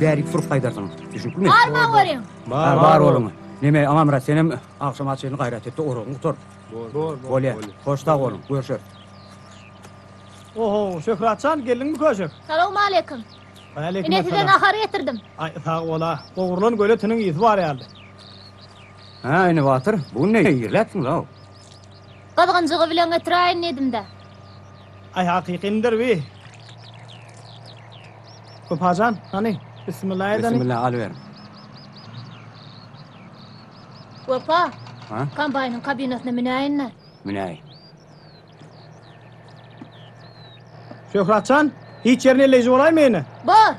bärik sürüp gaýdarsyňyz. Düşnüklimi? Armaň görüň. Bar, bar boluň. Neme, Amanmyrat, senem agşama çenli gaýrat et-de oragyňy gutar. Bor. Bolýa. Hoş sag boluň. Görşeris. Oho, Şöhrat jan, geldiňmi köşek? Salowmaleýkim. Waleýkim Ine size essalam. nahar getirdim. Aý, sag bol-a. Gowrulan göle etiniň ysy bar ýaly. Hä, ine Batyr, bu gün ne irläpsiň-law? Gyzgynjygy bilen getiräýin diýdim-dä. Aý, hakykynydyr bi. Wepajan, hany, bismilla edeli. Bismilla, alyber. Wepa, Ha? kombaýnyň kabinasyna münäýin-dä. Münäý. Şöhrat jan, hiç ýerini elleýji bolaýmy ene? Bor.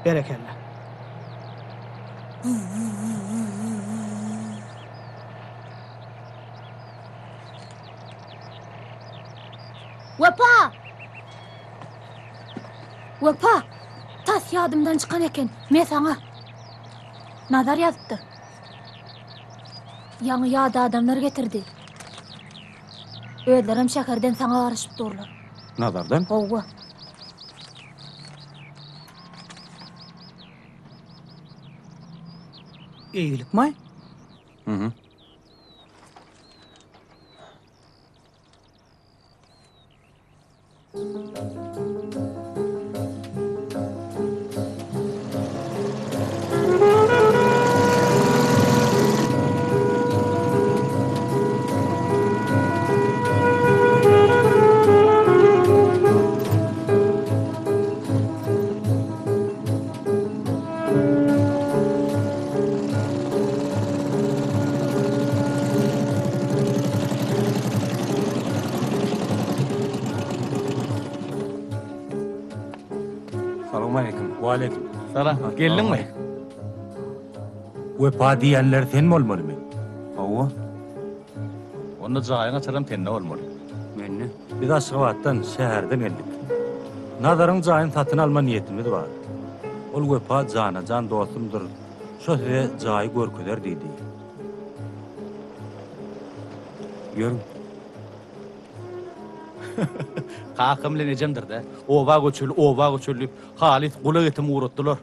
Berekella. Wepa! Wepa! Tas ýadymdan çykan eken. Me saňa. Nazar ýazypdyr. Ýaňy ýat adamlar getirdi. Özlerem şäherden saňa garaşyp durlar. Nazardan? Howwa. Eýgilikmaý? Mhm. Salowmaleýkim. Waleýkim. Salam. Geldiňmi? Wepa diýenleri sen bolmalymy? Hawa. Onda jaýyň açaram sende bolmaly. Mende. Biz Aşgabatdan, şäherden geldik. Nazaryň jaýyny satyn alma niýetimiz bar. Ol Wepa jana-jan dostumdyr, şo size jaýy görkezer diýdi. Ýörüň. Kakam bilen ejemdir-dä. Oba göçeli, oba göçeli diýip, halys gulak etim guratdylar.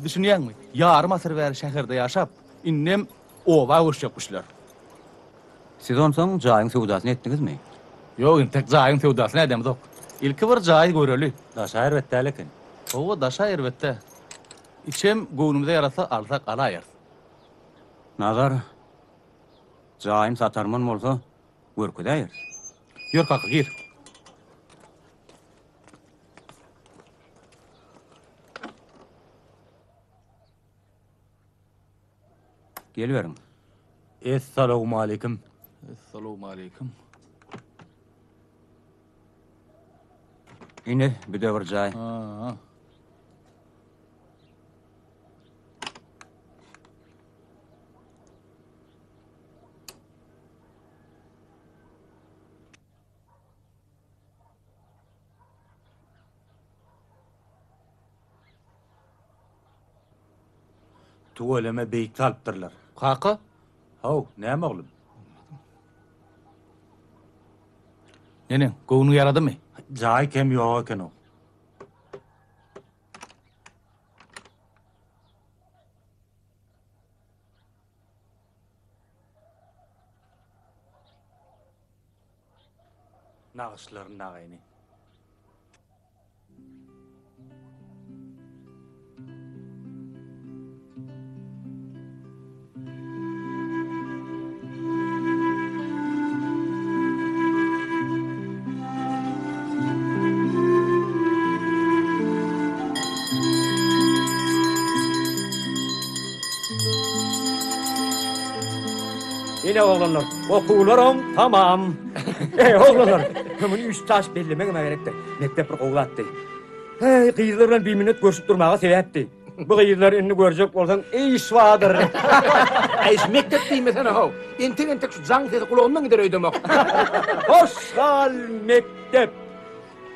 Düşünýäňmi? Ýarym asyr bäri şäherde ýaşap, indem oba göçjekmişler. Siz onsoň jaýyň söwdasyny etdiňizmi? Ýok, entek jaýyň söwdasyny edemzok. Ilki bir jaýy göreli. Daşa erbet däl eken. Hawa, daşa erbet däl. Içem göwnümize ýarasa alsak alaýarys. Nazar, jaýyny satarman bolsa, görkezäýeris. Ýör kaka, gir. Geliberiň. Essalawmaleýkim. Essalawmaleýkim. Ine, bu-da bir jaý. Ha. Tüweleme beýik salypdyrlar. Kaka? Haw, näme oglum? Neneň, göwnüňe ýaradymy? Jaý kem ýok eken-ow. Nagyşlaryny nagyny. Ine oglanlar, okuwlaram tamam. Eý, oglanlar, muny üç daş bellemegem gerekdi. Mekdep bir gowy zatdy. Heý, gyzlar bilen biminnet görşüp durmaga sebäpdi. Bu gyzlary indi görjek bolsaň, iş bardyr. Äý, şu mekdep diýmesene-how. Entek-entek şu jaň sesi gulagymdan gider öýdemok. Hoş gal, mekdep!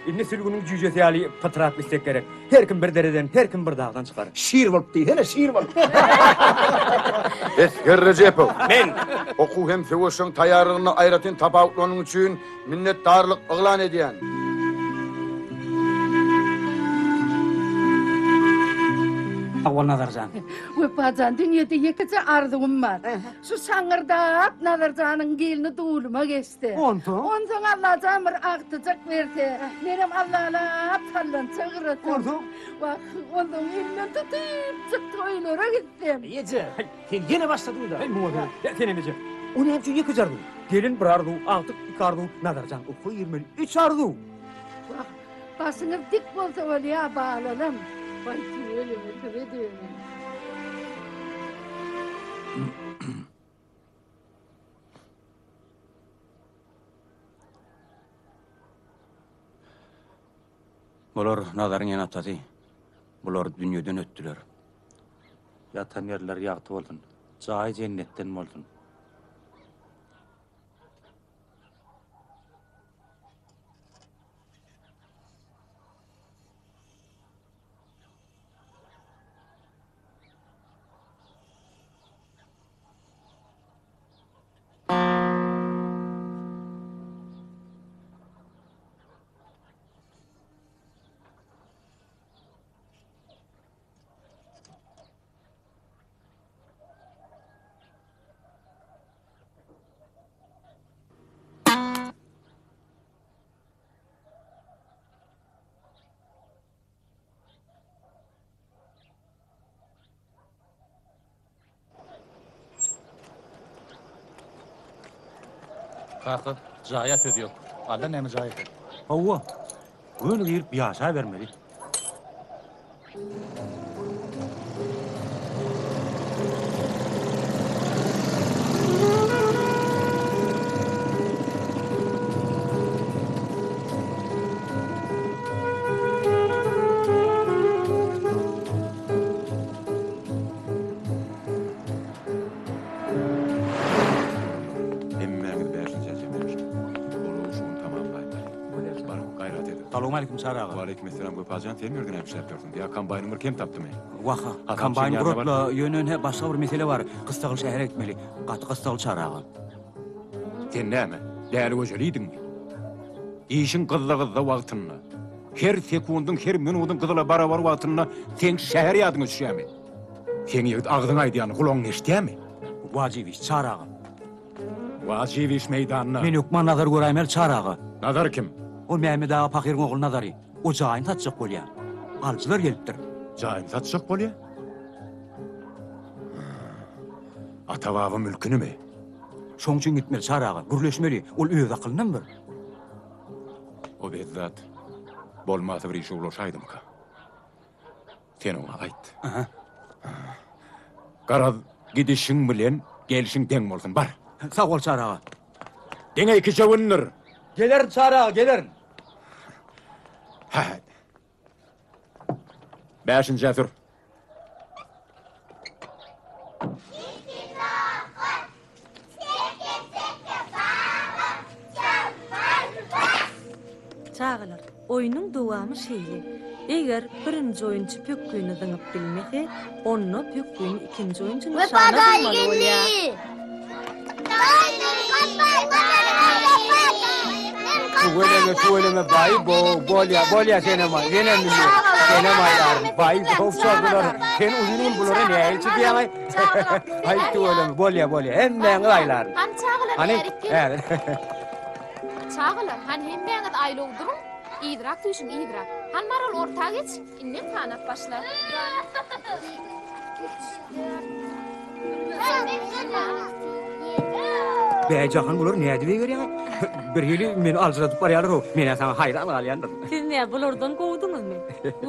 Indi sülgüniň jüýjesi ýaly pytrap gitsek gerek. Her kim bir dereden, her kim bir dagdan çykar. Şir bolup diýsene, şir bolup. Esger Rejepow. Men! Okuw hem söweşjeň taýýarlygynda aýratyn tapawutlanyň üçin minnetdarlyk yglan edýän. Sag bol Nazarjan. Wepajan, dünýede ýekeje arzuwym bar. Şu şaňyrdap Nazarjanyň gelni duluma geçse. Onsoň? Onsoň Allajan bir agtyjak berse, menem allalap sallança gyrasam. Onsoň? Wah, onsoň elinden tutypjyk toýlara gitsem. Eje, sen ýene başladyň-da. Heý, muňa seret. Senem eje. O näme üçin ýekeje arzuw? Gelin bir arzuw, agtyk iki arzuw, Nazarjan okuwa girmeli üç arzuw. Wah, başyňyz dik bolsa bolýa, balalam. Waý, tüweleme, size döneýin. Bular Nazaryň ene-atasy. Bular dünýeden ötdüler. Ýatan ýerleri ýagty bolsun. Jaýy jennetden bolsun. Kaka, jaýa söz ýok. Alla näme jaý eken. Hawa, göni girip ýaşabermeli. Hemmäňiz bäşinji jemleşiň. Olagy şu gün tamamlaýmaly. Baryň, gaýrat ediň. Salowmaleýkim Çary aga. Waleýkim essalam Wepajan, sen nirde näme işläp ýörsüň? Ýa kombaýnyň bir kem tapdymy? Wah, kombaýn guratla, ýöne ine başga bir mesele bar. Gyssagly şähere gitmeli. Gaty gyssagly Çary aga. Sen näme, däli göjelidiňmi? Işiň gyzza-gyzza wagtynda, her sekundyň, her minudyň gyzyla barabar wagtynda seň şäher ýadyňa düşýärmi? Seň ýigit agzyň aýdýanyny gulagyň eşidýärmi? Wajyp iş, Çary aga. Wajyp iş meýdanda. Men hökman Nazary göräýmeli, Çary aga. Nazar kim? O Mämmet aga pahyryň ogly Nazary. O jaýyny satjak bolýar. Alyjylar gelipdir. Jaýyny satjak bolýar? Ata-baba mülkünimi? Şoň üçin gitmeli, Çary aga. Gürleşmeli. Ol öz akylyndan bir. O bezzat bolmasa bir işe ulaşaýdymyka? Sen oňa aýt. Aha. Garaz, gidişiň bilen gelşiň deň bolsun, bar. Sag bol, Çary aga. Diňe ikije gündür. Gelerin, Çary aga, gelerin. Hä. Bäşinjä sür. Çagalar, oýnuň dowamy şeýle, eger birinji oýunçy pökgini zyňyp bilmese, onda pökgini ikinji oýunçy nyşana zyňmaly bolýar. Tüweleme tüweleme baý bo bolýa bolýa senem aý senem bilýän senem aýlaryn baý bo çordular sen uzyn gün bulara nähili çydýaň aý aý tüweleme bolýa bolýa hemmäňiz aýlaryn Hany çagalar hany bärik geliň. häzir Çagalar hany hemmäňiz aýlaw duruň. Yzrak süýşüň yzrak. Hany Maral orta geç. Indem sanap başla. Bäý Jahan bular nädip egerýär? Bir hili meni aljyradyp barýarlar-ow. Men-ä saňa haýran galýandyryn. Siz nä bulardan gowudyňyzmy?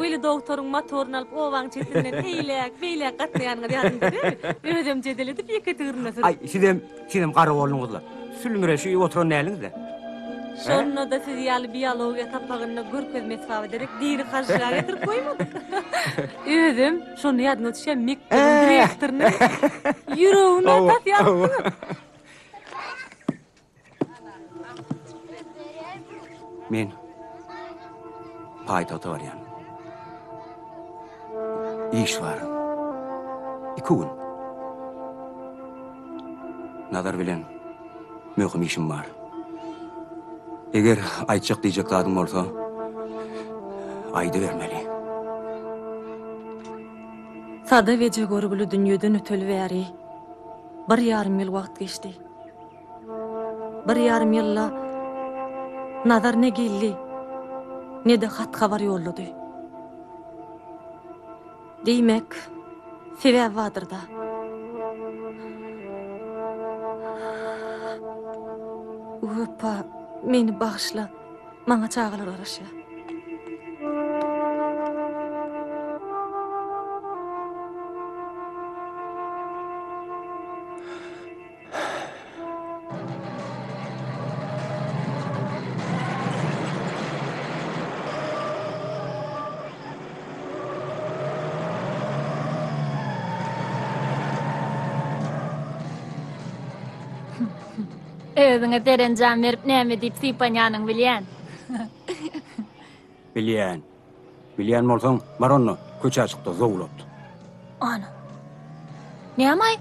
Weli dogtoryň motoryny alyp obaň çetinden eýläk, beýläk gatnaýanyňyz ýadyňda dälmi? Özem jedel edip ýeke tigirinde sürüp. Aý, sizem, sizem garabolduňyzla. Sülmüreşip oturan däliňiz-dä. Şonda-da siz ýaly biologiýa sapagynda görkezme esbaba derek diri hažžyga getirip goýmadyk. Özem şonda ýadyňa düşýär, mekdebiň direktorynyň ýüregine tas ýarypdyňyz. Men paýtagta barýan. Iş bar. Iki gün. Nazar bilen möhüm işim bar. Eger aýtjak diýjek zadyň bolsa, aýdybermeli. Sadap eje görgüli dünýeden öteli bäri bir ýarym ýyl wagt geçdi. Bir ýarym ýylda Nazar ne geldi, ne-de hat-habar ýollady. Diýmek, sebäbi bardyr-da. Wepa, meni bagyşla. Maňa çagalar garaşýar. Özüňe serenjam berip näme diýip sypanýanyňy bilýän. Bilýän. Bilýän bolsaň, bar onda, köçä çyk-da, zowlat. Ana. Näme-aý?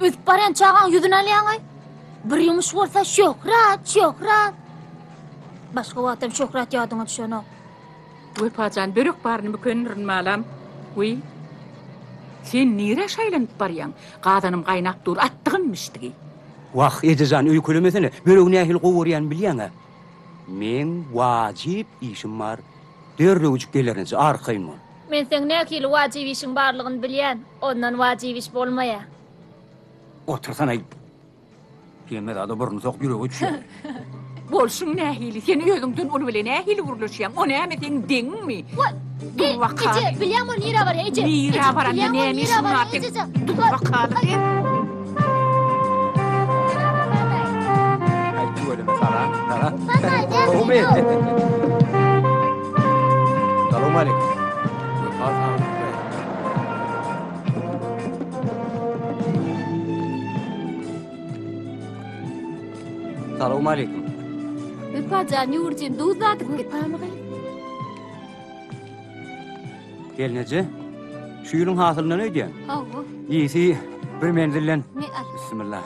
Ösüp barýan çagaň ýüzüni alýaň-aý? Bir ýumuş bolsa Şöhrat, Şöhrat. Başga wagtam Şöhrat ýadyňa düşenok. Wepa jan, börek baryny bükendirin balam. Wiý. Sen nirä şaýlanyp barýaň? Gazanym gaýnap dur, atdygym bişdigi. Wah, eje jan, öýkelemesene. Böregi nähili gowy görýänimi bilýäň-ä. Meň wajyp işim bar. Derrewjik gelerinçe arkaýyn bol. Men seň nähili wajyp işiň barlygyny bilýän. Ondan wajyp iş bolmaýa. Otursana. Hemme zada burnuny sokup ýürege düşýär. Bolşuň nähili? Sen özüňden uly bilen nähili gürleşýäň? O näme seň deňiňmi? Dur bakaly. Eje, bilýäňmi ol nirä barýar? Eje. Nirä baranda näme işiň bar seň? Dur bakaly sen. Aý, tüweleme, salam, salam. Gowumy? Salowmaleýkim. Wepa saglyk ber. Salowmaleýkim. Wepa jan, ýüwürjim, duz dadyp git. Gelneje, şu ýylyň hasylyndan öýdýän. Hawa. Ýesi bir menzilden. Me al. Bismillah.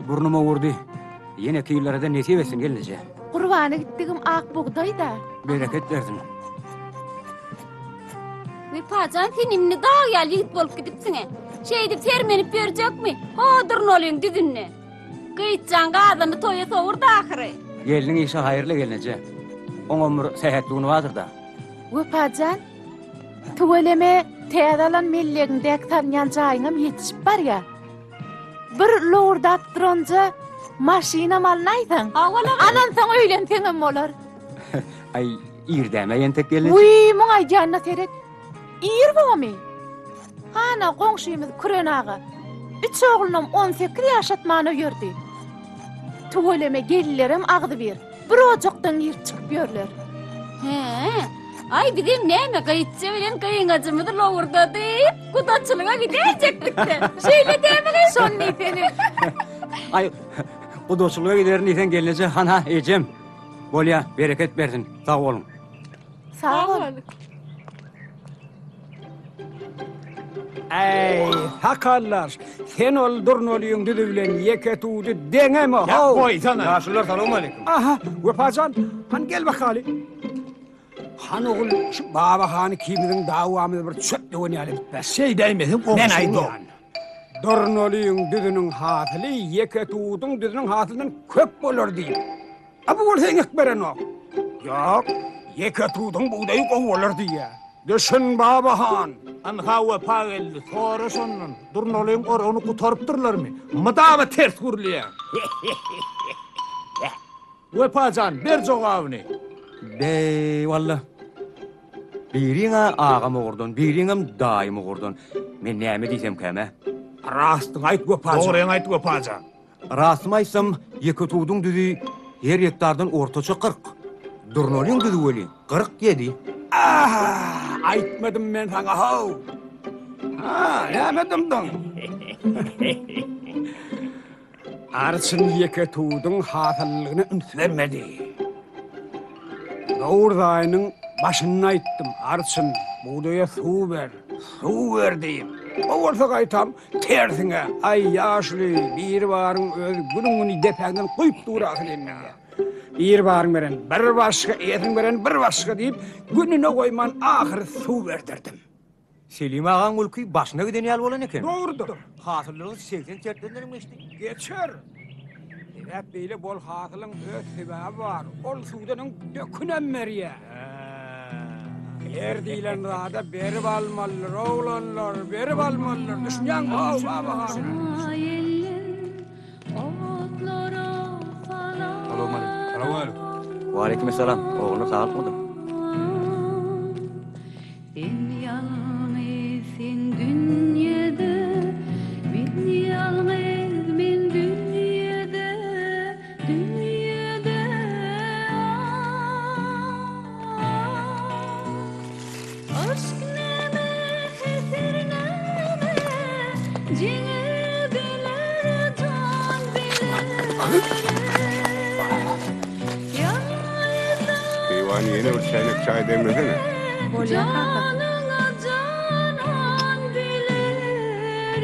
Burnuma urdy. Ýeneki ýyllara-da nesip etsin gelneje. Gurbana gitdigim ak bugdaý-da. Bereket bersin. Wepajan sen indi dag ýaly ýigit bolup gidipsiň-e. Şeýdip sermenip ýörjekmi? Ho Durnalyň düzünde. Gyýçjan gazany toýa sowurdy ahyry. Gelniň işi haýyrly gelneje. Oňam bir sähetli güni bardyr-da. Wepajan, tüweleme täze alan mellegiňdäki salynýan jaýyňam ýetişip barýar. Bir lowurdap duranja maşynam alynaýsaň. Alansoň öýlenseňem bolar. Aý, ir däme entek gelneje. Wiý, muň aýdýanyna seret. Ir bomy? Hana goňşymyz Küren aga. Üç oglunam 18 ýaşatman öýerdi. Tüweleme gelinlerem agzybir. Bir ojakdan girip çykyp ýörler. Hä? Aý bizem näme gyýçja bilen gyňajymyzy lowurdadyp, gudaçylyga gidäýjekdik-de. Şeýle dämi gyz? Şony diýsene. Aý, gudaçylyga giderin diýseň gelneje, hana ejem. Bolýa, bereket bersin. Sag boluň. Sag bol. Äý, sakaldaş, sen ol Durnalyň düzi bilen ýeke tudy deňeme, how! Goýsana. Ýaşulular salowmaleýkim. Aha, Wepajan, hany gel bakaly. Han ogul, şu Baba han ikimiziň dawamyzy bir çöp döwen ýaly edip ber. Şeýdäýmeseň Men goňşuň aýdýan. Durnalyň düzüniň hasyly ýeke tuduň düzüniň hasylyndan köp bolar diýip. A bu bolsa eňek berenok. Ýok, ýeke tuduň bugdaýy gowy bolar diýýär. Düşün, Baba han! Ynha Wepa geldi, sora şondan, Durnalyň oragyny gutarypdyrlarmy? Mydama ters gürleýäň. Wepa jan, ber jogabyny. Beý, walla. Biriň-ä agam ugurdan, biriňem daýym ugurdan. Men näme diýsemkäm-ä? Rastyňy aýt, Wepa jan. Dogryňy aýt, Wepa jan. Rastymy aýtsam, Ýeketudyň düzi her gektardan ortaça 40. Durnalyň düzi welin 47. Ah, aýtmadym men saňa how. Ha, näme dymdyň? Arçyn Ýeketudyň hasyllygyna üns bermedi. Nowruz aýynyň başynda aýtdym, Arçyn, bugdaýa suw ber, suw ber diýip. O bolsa gaýtam Tersiňe, aý ýaşuly, biri baryň özi günüň-güni depäňden guýup dur ahyry indi. Biri baryň beren bir başga, eýesiniň beren bir başga diýip, gününe goýman ahyry suw berdirdim. Selim agaň gülki başyna giden ýaly bolan eken. Dogrudyr. Hasyllylygy 80 çertlendenem geçdi. Geçer. Sebäp beýle bol hasylyň öz sebäbi bar. Ol suwdan öň dökünem berýär. Ýer diýlen zada berip almalydyr, oglanlar, berip almalydyr. Düşünýäňmi, how, baba han? Waleýkim essalam. Oglanlar saglykmydyr? Sen ýalňyz sen dünýede Men ýalňyz men dünýede Dünýede ah Yşk näme heser näme Jeňe beler jan beler Keýwany ýene bir çäýnek çaý demlesene. Bolýa kaka. Janyňa janan beler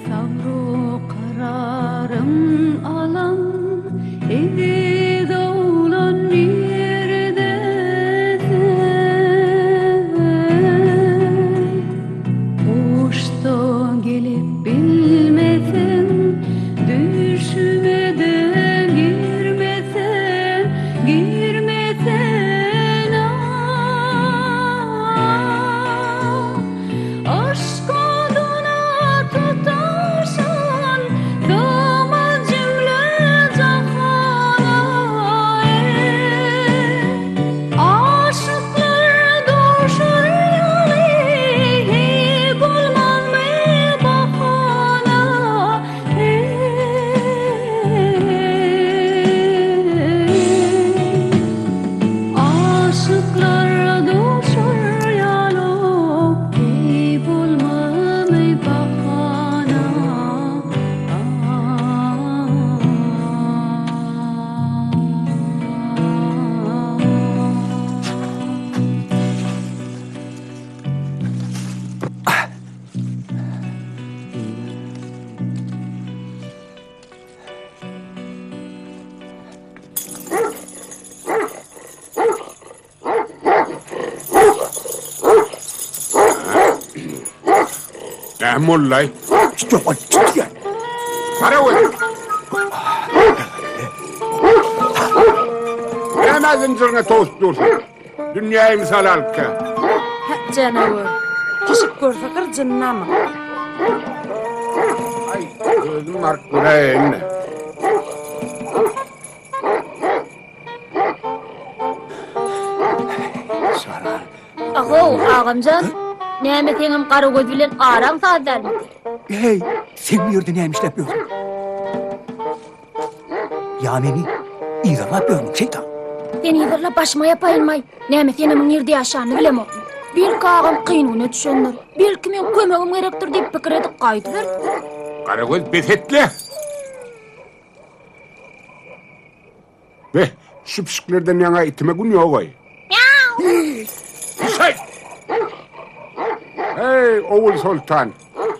Sabru kararym alan Eziz oglan nirde sen Guşda gelip bilmesem Düşüme-de girmesen Girmesen ah Yşk oduna tutaşan Sığmaz jümle jahana ey. Aşyklar duşar ýaly Heý bolmazmy bahana ey. Aşyklar duşar ýaly Heý bolmazmy bahana. Näme boldy-laý? Garagöz! Näme zynjyryňa towsup dursuň? Dünýäýi mysal alypka. Hä, janawar. Pişik görse gyrjynnamy? Aý, özüm baryp göräýeýin-le. Ahow, agamjan, näme seňem Garagöz bilen araň saz dälmidi? Heý, sen bu ýerde näme işläp ýörsüň? Ýa meni yzarlap ýörmüň, şeýtan? Seni yzarlap başyma ýapaýynmaý. Näme senem nirde ýaşanyny bilemokmy? Belki agam kyn güne düşendir. Belki meň kömegim gerekdir diýip pikir edip gaýdyberipdir. Garagöz bes et-le! Beh, şu pişiklerden ýaňa itime gün ýog-aý. Pişik! Heý, Ogulsoltan,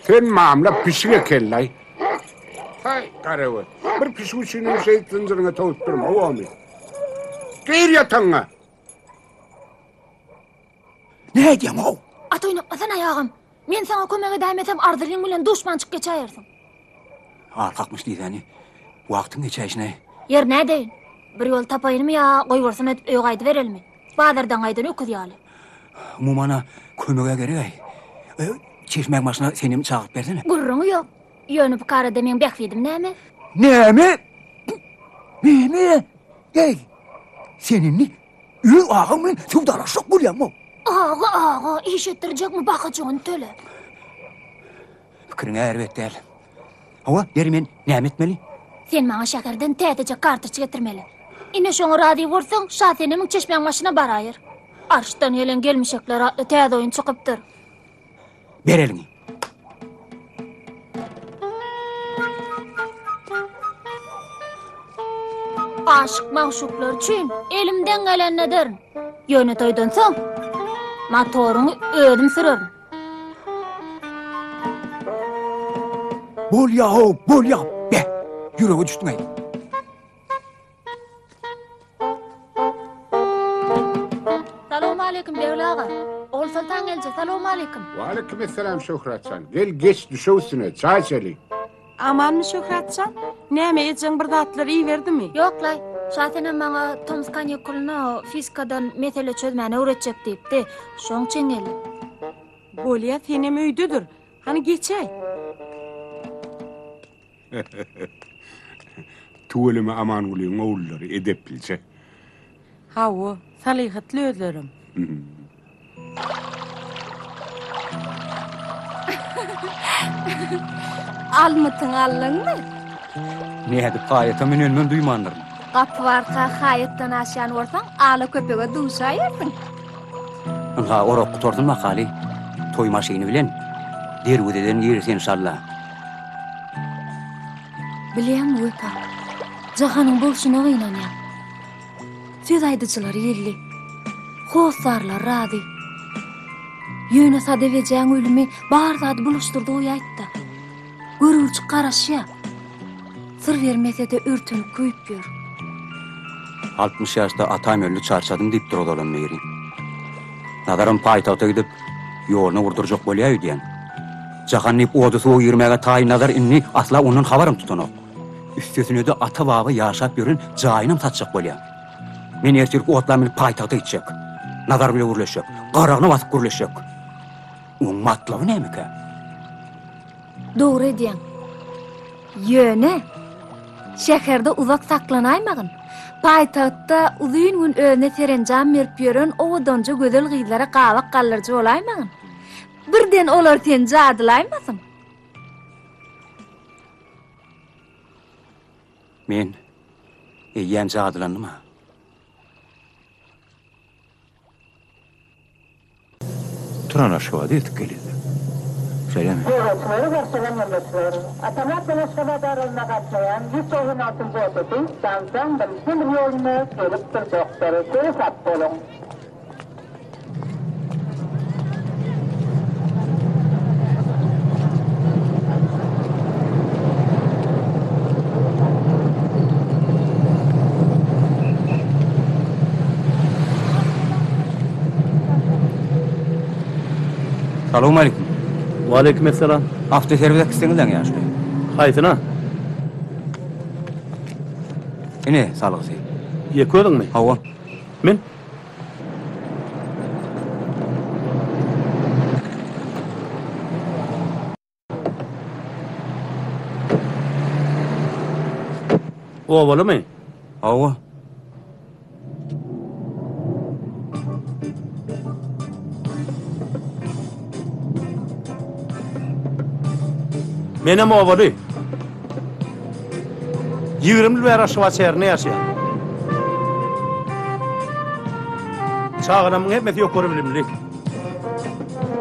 sen mamla pişik eken-laý. Haý, Garagöz, bir pişik üçinem şeýdip zynjyryňa towup durma, omy. Gir ýatagyňa! Näme edýäň-ow? At oýnatmasana, agam. Men saňa kömek edäýmesem Arzylyň bilen duşmançyk geçäýersiň. Ar kakmyş diýsäni. Wagtyň geçäýşine. Ýer nädeýin? Bir ýol tapaýynmy ýa goýbolsun edip öýe gaýdyberelimi? Bazardan gaýdan öküz ýaly. Umuman-a kömeg-ä gereg-äý. Çeşmäň başyna senem çagyryp bersene. Gürrüňi ýok. Ýöne bu karada meň bähbidim näme? Näme? Näme? Eý, sen indi Öz agaň bilen söwdalaşjak bolýaňmy? Aga, aga, iş etdirjekmi bakajygyny töle. Pikiriň erbet däl. Hawa, ýeri men näme etmeli? Sen maňa şäherden täzeje kartoçka getirmeli. Ine şoňa razy bolsaň, Şasenemiň çeşmäň başyna baraýyr. Arşdan gelen gelmişekler atly täze oýun çykypdyr. Ber eliňi. Aşyk magşuklar üçin elimden gelenini ederin. Ýöne toýdan soň motoryňy özüm sürerin. Bolýa-how, bolýa. Be, ýürege düşdüň-äý. Salowmaleýkim Begli aga. Ogulsoltan gelje, salowmaleýkim. Waleýkim essalam Şöhrat jan. Gel geç düşek üstüne, çaý içeli. Amanmy Şöhrat jan? Näme ejeň bir zatlar iberdimi? Ýoklaý. Şasenem maňa tomus kanikulynda fizikadan mesele çözmäni öwretjek diýipdi. Şoň üçin geldim. Bolýa, senem öýde dur. Hany geçäý. Tüweleme Amangulyň ogullary edeplije. Hawa, salyhatly özlerem. Almytyňy aldyňmy? Nädip haýata münenimem duýmandyryn. Gapy barka haýatdan aşýan bolsaň, ala köpege duşaýarsyň. Ynha, orak gutarsyn bakaly. Toý maşyny bilen derwezeden girer enşalla. Bilýäňmi, Wepa, Jahanyň bolşuna gynanýan. Söz aýdyjylary geldi. Hossarlar razy. Ýöne Sadap ejäň ölümi bar zady bulaşdyrdy goýaýtda. Görgüljik garaşýa. Syr bermese-de örtenip köýüp ýör. 60 ýaşda atam öldi çarçadym diýipdir ozalam biri. Nazaram paýtagta gidip, ýoluna gurdurjak bolýa öýdýän. Jahan diýip oda-suwa girmäge taýyn Nazar indi asla ondan habaram tutanok. Üstesine-de ata-baba ýaşap ýören jaýynam satjak bolýa. Men ertir otla münüp paýtagta gitjek. Nazar bile gürleşjek. Garagyna basyp gürleşjek. Oň matlaby nämekä? Dogry edýäň. Ýöne şäherde uzak saklanaýmagyn. Paýtagtda uzyn gün özüne serenjam berip ýören owadanja gözel gyzlara gabak galdyryjy bolaýmagyn. Birden olar seni jadylaýmasyn. Men eýýäm jadylandym-a. Turan Aşgabada eltip gelýärler. Şeýlemi? Ýolagçylary garşylan ýolagçylar, Atamyrat bilen Aşgabat aralygynda gatnaýan 196 njy otly stansiýaň birinji demir ýolunda gelip durjakdyr. Seresap boluň! Salowmaleýkim. Waleýkim essalam. Awtoserwis äkitseňizläň ýaşuly. Haýsyna? Ine, salgysy. Ýeke özüňmi? Hawa. Min. Obalymy? Hawa. Menem obaly. 20 ýyl bäri Aşgabat şäherinde ýaşaýan. Çagalarymyň hemmesi ýokary bilimli.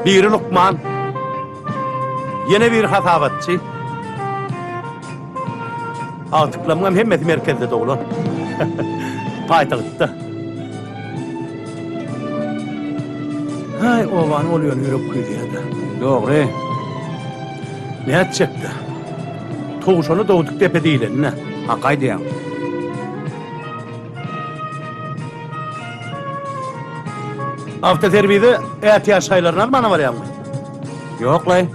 Biri lukman, ýene biri hasabatçy. Agtyklarymyň hem hemmesi merkezde doglan. Paýtagtda. Haý, obany ol ýöne ýürek küýseýär-dä. Dogry. Nätjek-dä? Towşany dogduk depe diýlenine. Hak aýdýaň. Awtoserwize ätiýaç şaýlaryny almana barýaňmy? Ýok-laý.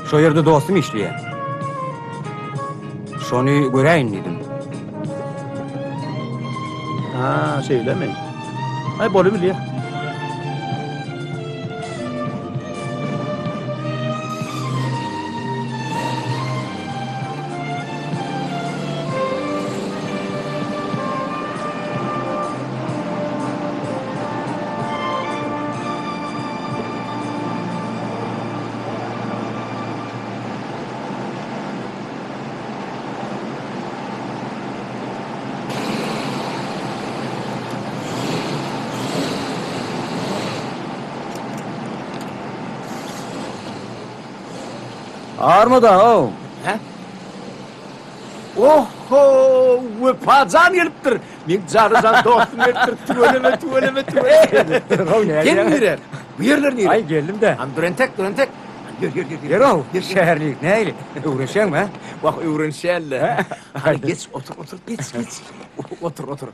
Şo ýerde dostum işleýär. Şony göräýin diýdim. Ha, şeýlemi? Aý, bolubilýär. Armada-ow! Hä? Oho, Wepa jan gelipdir. Meň jana-jan dostum gelipdir. Tüweleme, tüweleme, tüweleme. Sen nire? Bu ýerler nire? Aý, geldim-de. Han, dur entek, dur entek. Ýör, ýör, ýör. Ýör-ow, şäherli ýigit, nähili? Öwrenişýäňmi, hä? Wah, öwrenişýän-le. Hany, geç, otur, otur, geç, geç. Otur, otur.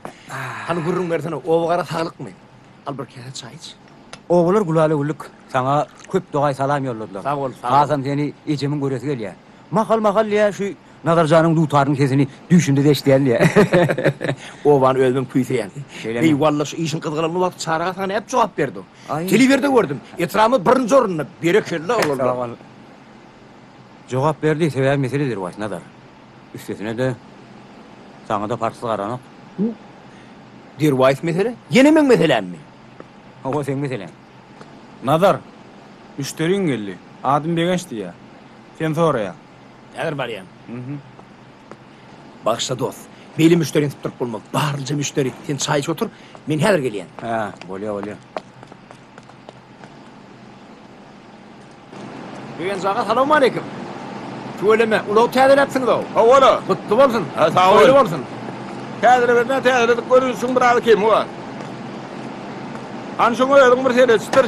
Hany, gürrüň bersene, oba-gara saglykmy? Al bir käse çaý iç. Obalar gülala-güllük. Saňa köp dogaý salam ýolladylar. Sag bol, sag bol. Hasam seni ejemiň göresi gelýär. Mahal-mahal diýýär, şu Nazar janyň dutarynyň sesini düýşümde-de eşidýän diýýär. Obany özümem küýseýän. Şeýlemi? Eý, walla, şu işiň gyzgalaňly wagty Çary aga saňa nädip jogap berdi? Aý. Telewizorda gördüm. Etrabymyz birinji orunda. Berekella, oglanlar. Sag bol. Jogap berdi, sebäbi mesele derwaýys, Nazar. Üstesine-de, saňa-da parhsyz garanok. Derwaýys mesele? Ýene meň meselämmi? Hawa, seň meseläň. Nazar, müşderiň geldi. Adym Begenç diýýär. Seni soraýar. Häzir barýan. Bagyşla dost. Beýle müşderini sypdyryp bolmaz. Barlyja müşderi. Sen çaý içip otur. Men häzir gelýän. Hä, bolýa, bolýa. Begenç aga salowmaleýkim. Tüweleme, ulag täzeläpsiňiz-ow. Hawa-la. Gutly bolsun. Ha, sag bol. Toýly bolsun. Täzelebermän täzeledik görünişiň biraz kemi bar. Hany şoňa özüň bir seretişdir.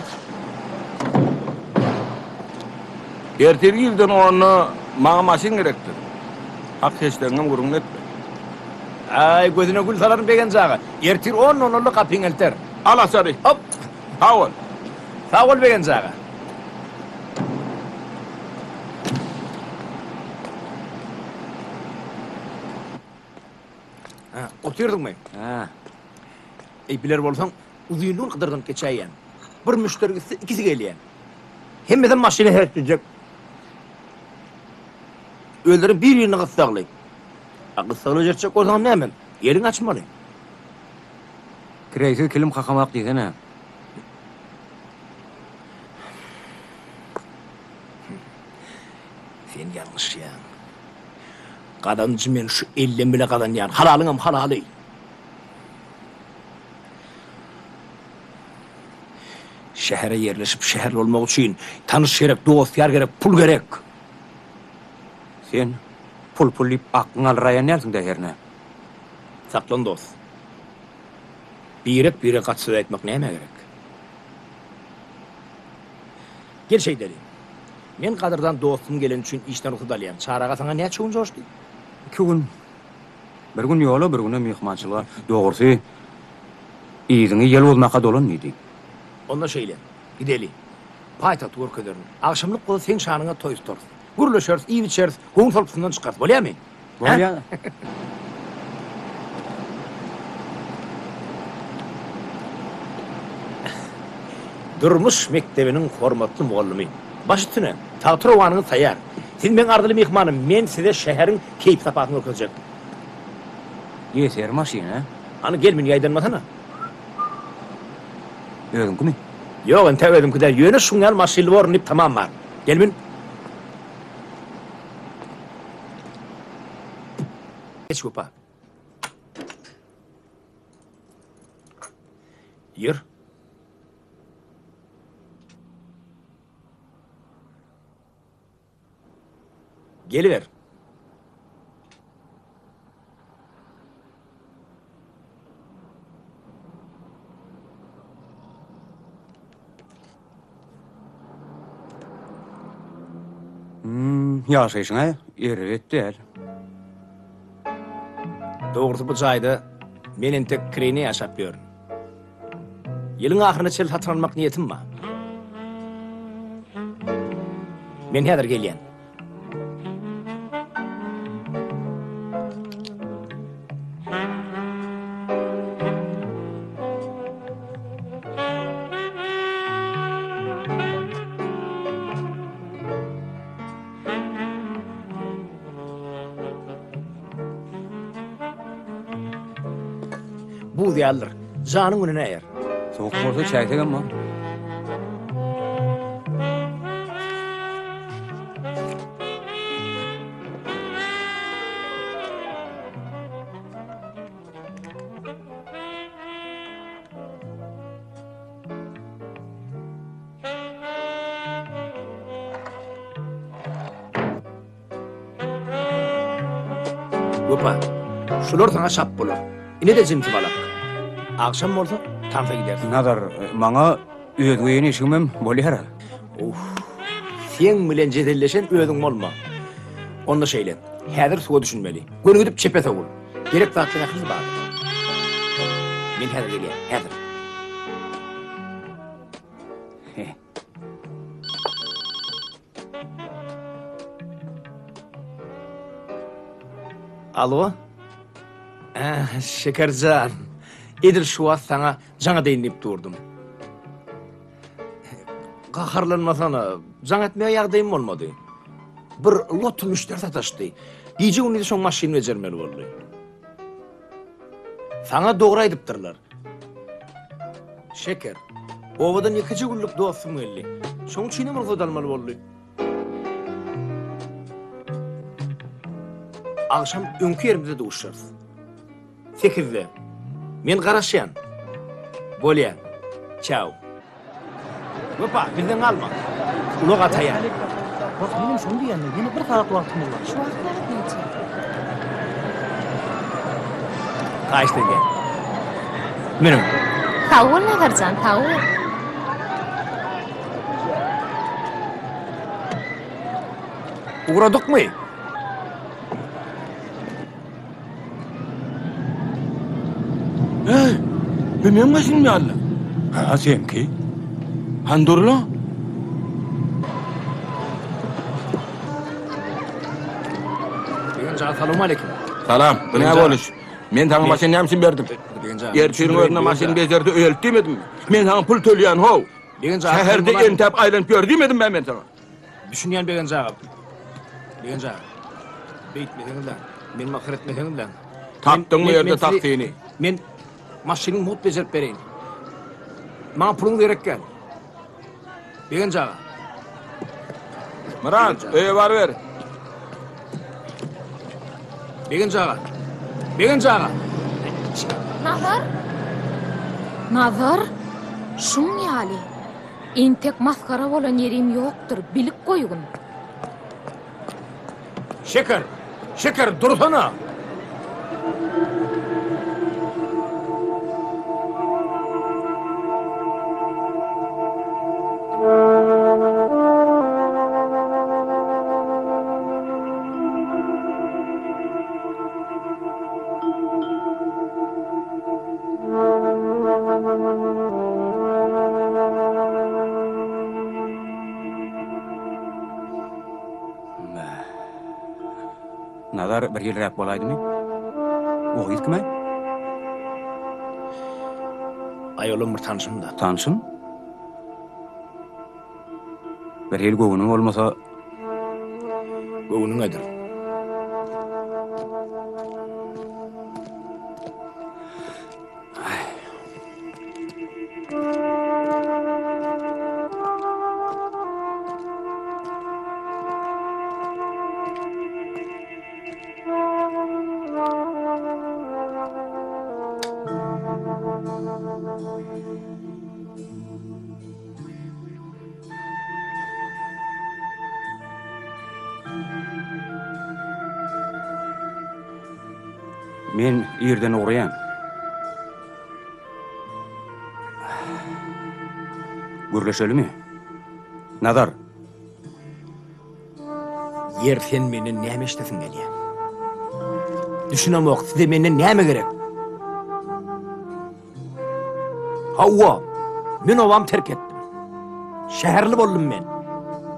Ertir irden onda maňa maşyn gerekdir. Hak heşdegiňem gürrüňini etme. Aý, gözüne gül salaryn Begenç aga. Ertir on nol-nolda gapyňy elter. Al açary. Hop! Sag bol. Sag bol Begenç aga. Ha, otyrdyňmy? Ha. Eý, biler bolsaň, uzynly gün gydyrdynyp geçäýýän. Bir müşderi gitse, ikisi gelýär. Hemmesem maşyna seretdirjek. Özleri bir-birine gyssagly. A gyssagly bejertjek bolsaňam näme? Eliňi açmaly. Kireýsiz kilim kakamak diýsene. Sen ýalňyşýaň. Gazanjy men şu ellem bile gazanýan. Halalyňam halaly. Şähere ýerleşip şäherli bolmak üçin tanyş gerek, dost-ýar gerek, pul gerek. Sen pul-pul diýip aklyňy alraýan dälsiň-dä hernä? Saklan dost. Birek-birege gaty söz aýtmak nämä gerek? Gel şeýdeli. Men gadyrdan dostum geleni üçin işden rugsat alýan. Çary aga saňa näçe gün joşdy? Iki gün. Bir gün ýola, bir günem myhmançylyga. Dogrusy, yzyňy ýel bozmaka dolan diýdi. Onda şeýle, gideli. Paýtagty görkezerin. Agşamlyk bolsa seň şanyňa toý tutarys. Gürleşeris, iýip-içeris, göwün solpusyndan çykarys. Bolýamy? Bolýa. Durmuş mekdebiniň hormatly mugallymy. Baş üstüne, tagty-rowanyňyz taýýar. Siz meň arzyly myhmanym, men size şäheriň keýp-sapasyny görkezjek. Ýeser maşyn, hä? Hany, gel mün, ýaýdanmasana. Özüňkimi? Ýok, entäk özümki däl, ýöne şuň ýaly maşynly borun diýip tamam bar. Gel mün. Geç Wepa. Ýör. Geliber. Hmm, ýaşaýşyň-a erbet däl. Dogrusy bu jaýda men entek kireýine ýaşap ýörün. Ýylyň ahyryna çenli satyn almak niýetim bar. Men häzir gelýän. Buz ýalydyr. Janyň gününe eýer. Sowuk bolsa çäýsegem bor. Wepa, şular saňa şap bolar. Ine-de jinsi balak. Agşam bolsa tansa gidersiň. Nazar, maňa öz geýen eşigimem bolýar-a. Uf, seň bilen jedelleşen özüň bolma. Onda şeýle, häzir suwa düşünmeli. Göni gidip çepe sowul. Gerek zatlaryň ählisi bar. Men häzir gelýän, häzir. Alo? Äh, Şekerjan. Edil şu wagt saňa jaň edeýin diýip durdum. Gaharlanmasana, jaň etmäge ýagdaýym bolmady. Bir lot müşderi sataşdy. Gije-gündiz şoň maşynyny bejermeli boldy. Saňa dogry aýdypdyrlar. Şeker, obadan ýekeje günlük dostum geldi. Şoň üçinem rugsat almaly boldy. Agşam öňki ýerimizde duşarys. Sekizde. Men garaşýan. Bolýa. Çau. Wepa, bizden galma. Ulag ataýar. Wah, menem şony diýýän-de, ýene bir sagat wagtymyz bar. Şu wagt sagat näçe? Haýyşt edýän. Münüň. Sag bol, Nazarjan, sag bol. Ugradykmy? Hey, bu meň maşynym ýaly. Ha, seňki. Han dur-la. Begenç aga, salam aleýkum. Salam, bu näme boluş? Men saňa maşyn näme üçin berdim? Begenç aga. Ertiriň özünde maşyn bejerdi, öýelt diýmedimmi? Men saňa pul töleýän, how. Begenç aga. Şäherde entäp aýlanyp ýör diýmedimmi men saňa? Düşünýän Begenç aga. Begenç aga. Beýtmeseňizläň. Meni masgara etmeseňizläň. Tapdyňmy ýerde taksini? Men maşynyňy mugt bejerip bereýin. Maňa puluňyz gerek däl. Begenç aga. Myrat, öýe baryber. Begenç aga. Begenç aga. Nazar. Nazar, şuň ýaly. Entek masgara bolan ýerim ýokdur, bilip goýgun. Şeker! Şeker, dursana! Nazar bir ýylrak bolaýdymy? O gyz kim-aý? Aý, olam bir tanşym-da. Tanşyň? Bir hili göwnüň bolmasa... Göwnüňedir. Men irden ugraýan. Gürleşelimi? Nazar. Ýer sen menden näme eşdesiň gelýär? Düşünemok, size menden näme gerek? Hawa, men obamy terk etdim. Şäherli boldum men.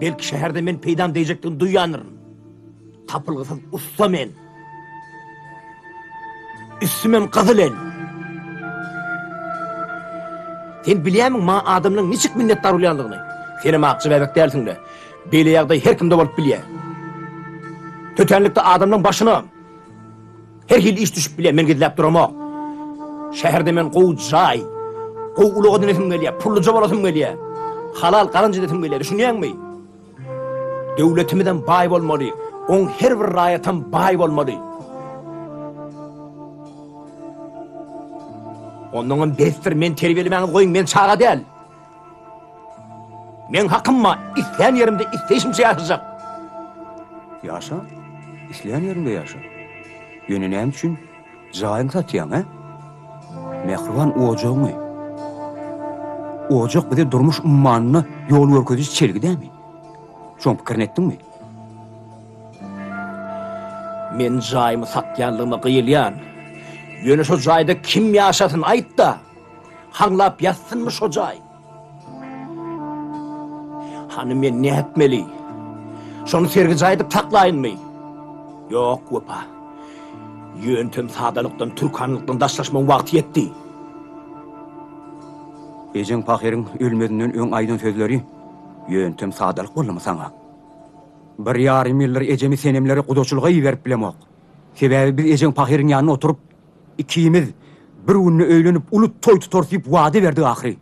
Belki şäherde men peýdam degjekdigini duýýandyryn. Tapylgysyz ussa men. Üstümem gyzyl el. Sen bilýärmiň maňa adamlaryň niçik minnetdar bolýandygyny? Senem akja bäbek dälsiň-le. Beýle ýagdaý her kimde bolup bilýär. Tötänlikde adamlaryň başyna her hili iş düşüp bilýär, men gizläp duramok. Şäherde men gowy jaý, gowy ulag edinesim gelýär, pulluja bolasym gelýär. Halal gazanç edesim gelýär, düşünýäňmi? Döwletimizem baý bolmaly, oň her bir raýatam baý bolmaly. Onnoňam besdir, meni terbiýelemäňizi goýuň, men çaga däl. Meň hakym bar, islän ýerimde isleýşimçe ýaşajak. Ýaşa, islän ýeriňde ýaşa. Ýöne näme üçin jaýyňy satýaň, hä? Mähriban ojagyňy. Ojak bize durmuş ummanynda ýol görkeziji çelgi dämi? Şoň pikirini etdiňmi? Men jaýymy satýanlygyma gyýylýan. Ýöne şo jaýda kim ýaşasyn aýt-da! Haňlap ýatsynmy şo jaý? Hany men nätmeli? Şony sergi jaý edip saklaýynmy? Ýok, Wepa. Ýöntem sadalykdan, türkanlykdan daşlaşmagyň wagty ýetdi. Ejeň pahyryň ölmezinden öň aýdan sözleri ýöntem sadalyk boldumy saňa? Bir ýarym ýyldyr ejemi Senemlere gudaçylyga iberip bilemok. Sebäbi biz ejeň pahyryň ýanynda oturyp, ikimiz bir günde öýlenip uly toý tutarys diýip wada berdik ahyry.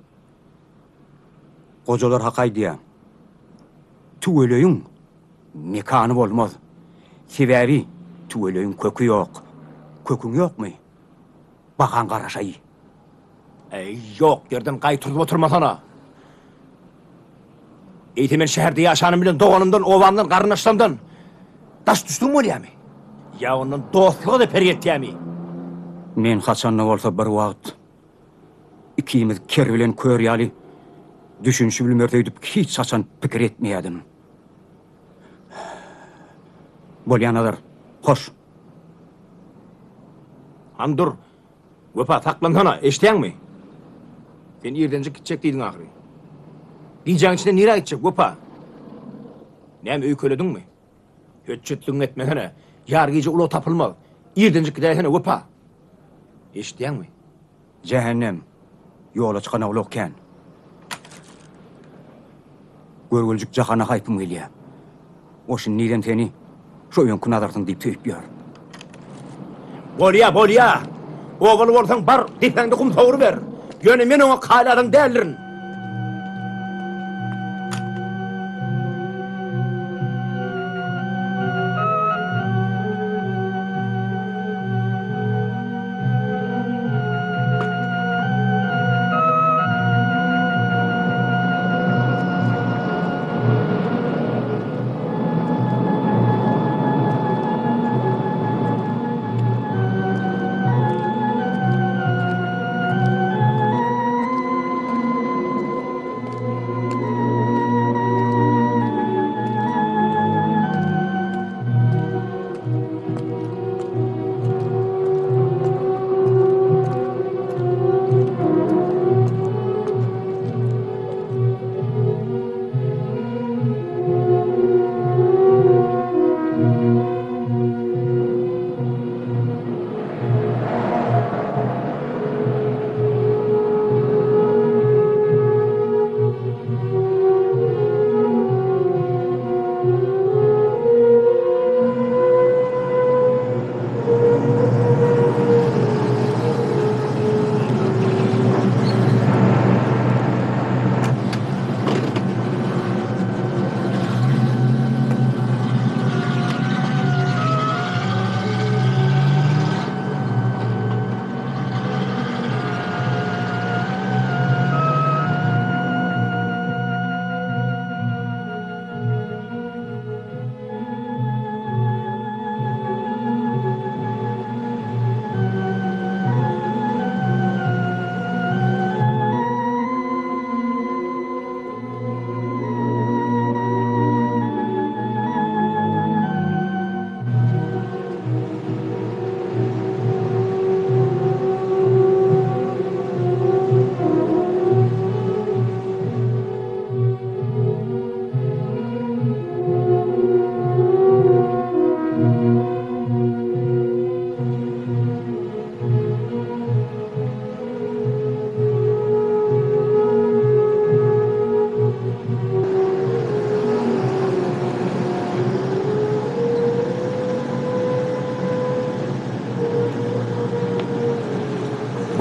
Gojalar hak aýdýar. Tüweleýiň mekany bolmaz. Sebäbi tüweleýiň köki ýok. Köküň ýokmy? Bahaň garaşaý. Äý, ýok ýerden gaý turzup oturmasana. Eýse men şäherde ýaşanym bilen doganymdan, obamdan, garyndaşlarymdan daş düşdügim bolýamy? Ýa ondan dostluga zeper ýetýämi? Men haçan-da bolsa bir wagt ikimiz ker bilen kör ýaly düşünişibilmeris öýdüp hiç haçan pikir etmeýärdim. Bolýa Nazar, hoş. Hany dur, Wepa, saklansana, eşidýäňmi? Sen irdenjik gitjek diýdiň ahyry. Gijäň içinde nirä gitjek, Wepa? Näme öýkelediňmi? Hötjetligiňi etmesene. Ýar gije ulag tapylmaz. Irdenjik gidäýsene, Wepa. Eşidýäňmi? Jähennem. Ýola çykana ulag kän. Görgüljik jahana haýpym gelýär. O şindizem seni şo öňki Nazarsyň diýip söýüp ýör. Bolýa, bolýa. Obaly bolsaň bar, depäňde gum sowruber. Ýöne men oňa kaýyl adam däldirin.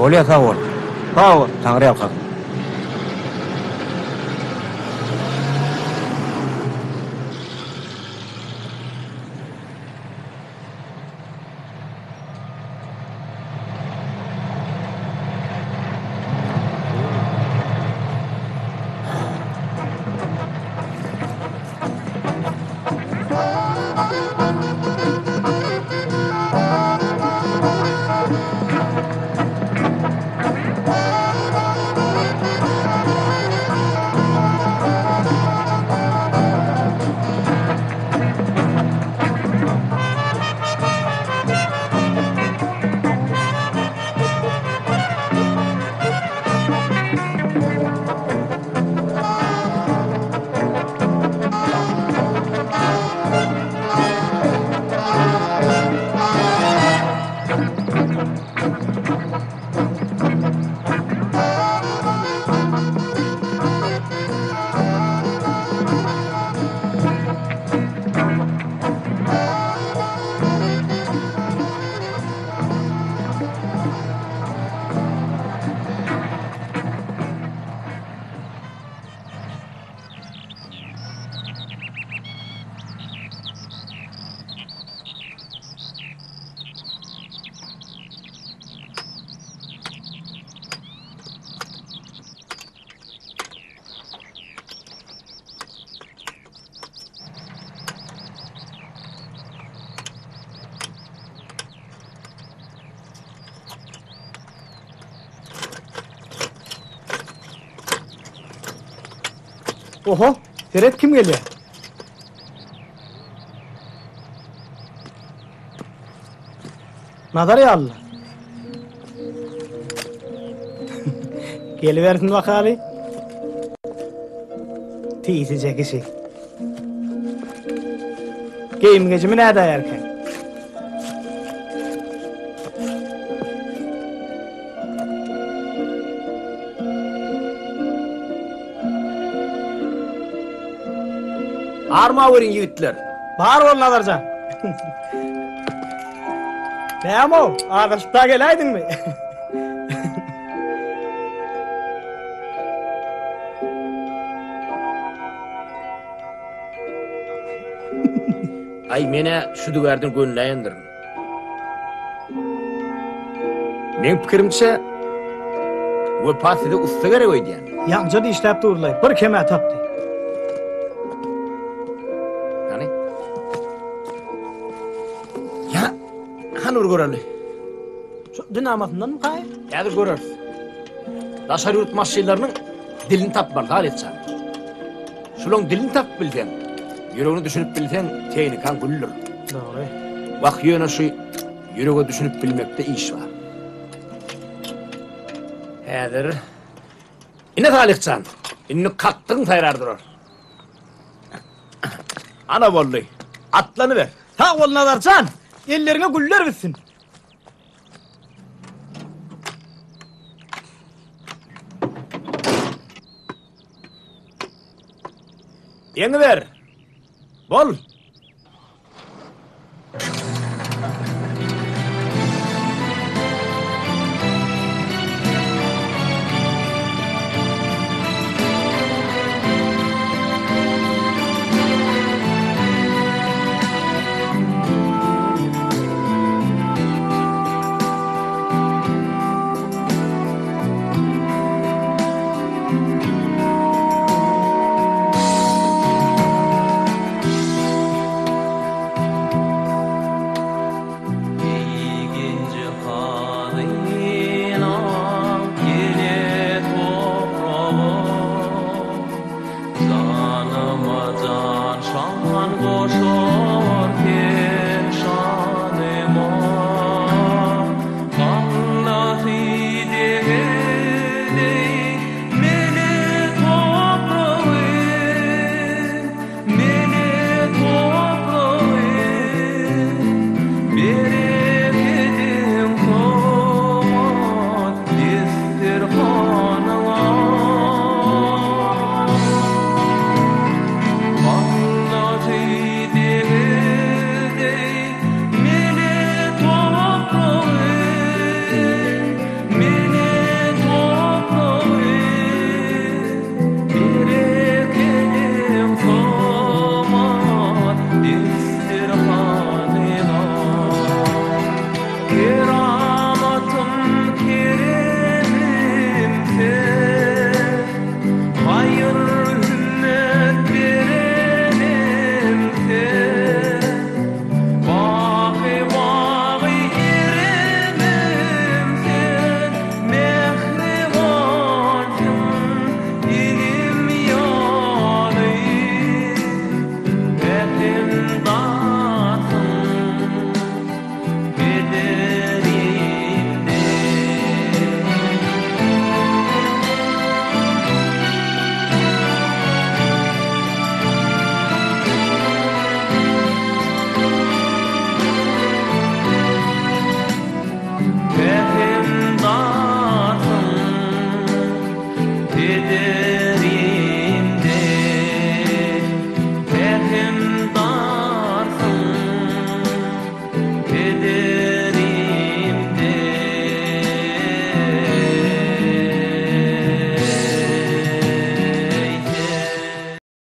Bolýa sag bol. Sag bol. Taňry ýalkasyn. Oho, seret kim gelýär? Nazar ýaly. Gelibersin bakaly. Tizije kişi. Geýim gejimi nädäýerkä? Armaweriň ýigitler. Bar bol Nazarjan. Näme-ow, azaşyp-da geläýdiňmi? Aý, men-ä şüdügärden gönüläýendirin. Meň pikirimçe, Wepa size ussa gerek öýdýän. Ýaňja dişläp durlaý, bir kem-ä tapdy. Hany? Ýa, hany bir göreli. Şu dinamasyndanmy kaý? Häzir göreris. Daşary ýurt maşynlarynyň dilini tapmaly, Salyhjan. Şulaň dilini tapyp bilseň, ýüregine düşünip bilseň, tehnikaň güldür. Dogry. Wah, ýöne şu ýürege düşünip bilmekde iş bar. Häzir. Ine Salyhjan, indi kakdygyň saýrar durar. Ana boldy. Atlanyber. Sag bol Nazarjan! Elleriňe güller bitsin. Ýeňiber. Bol.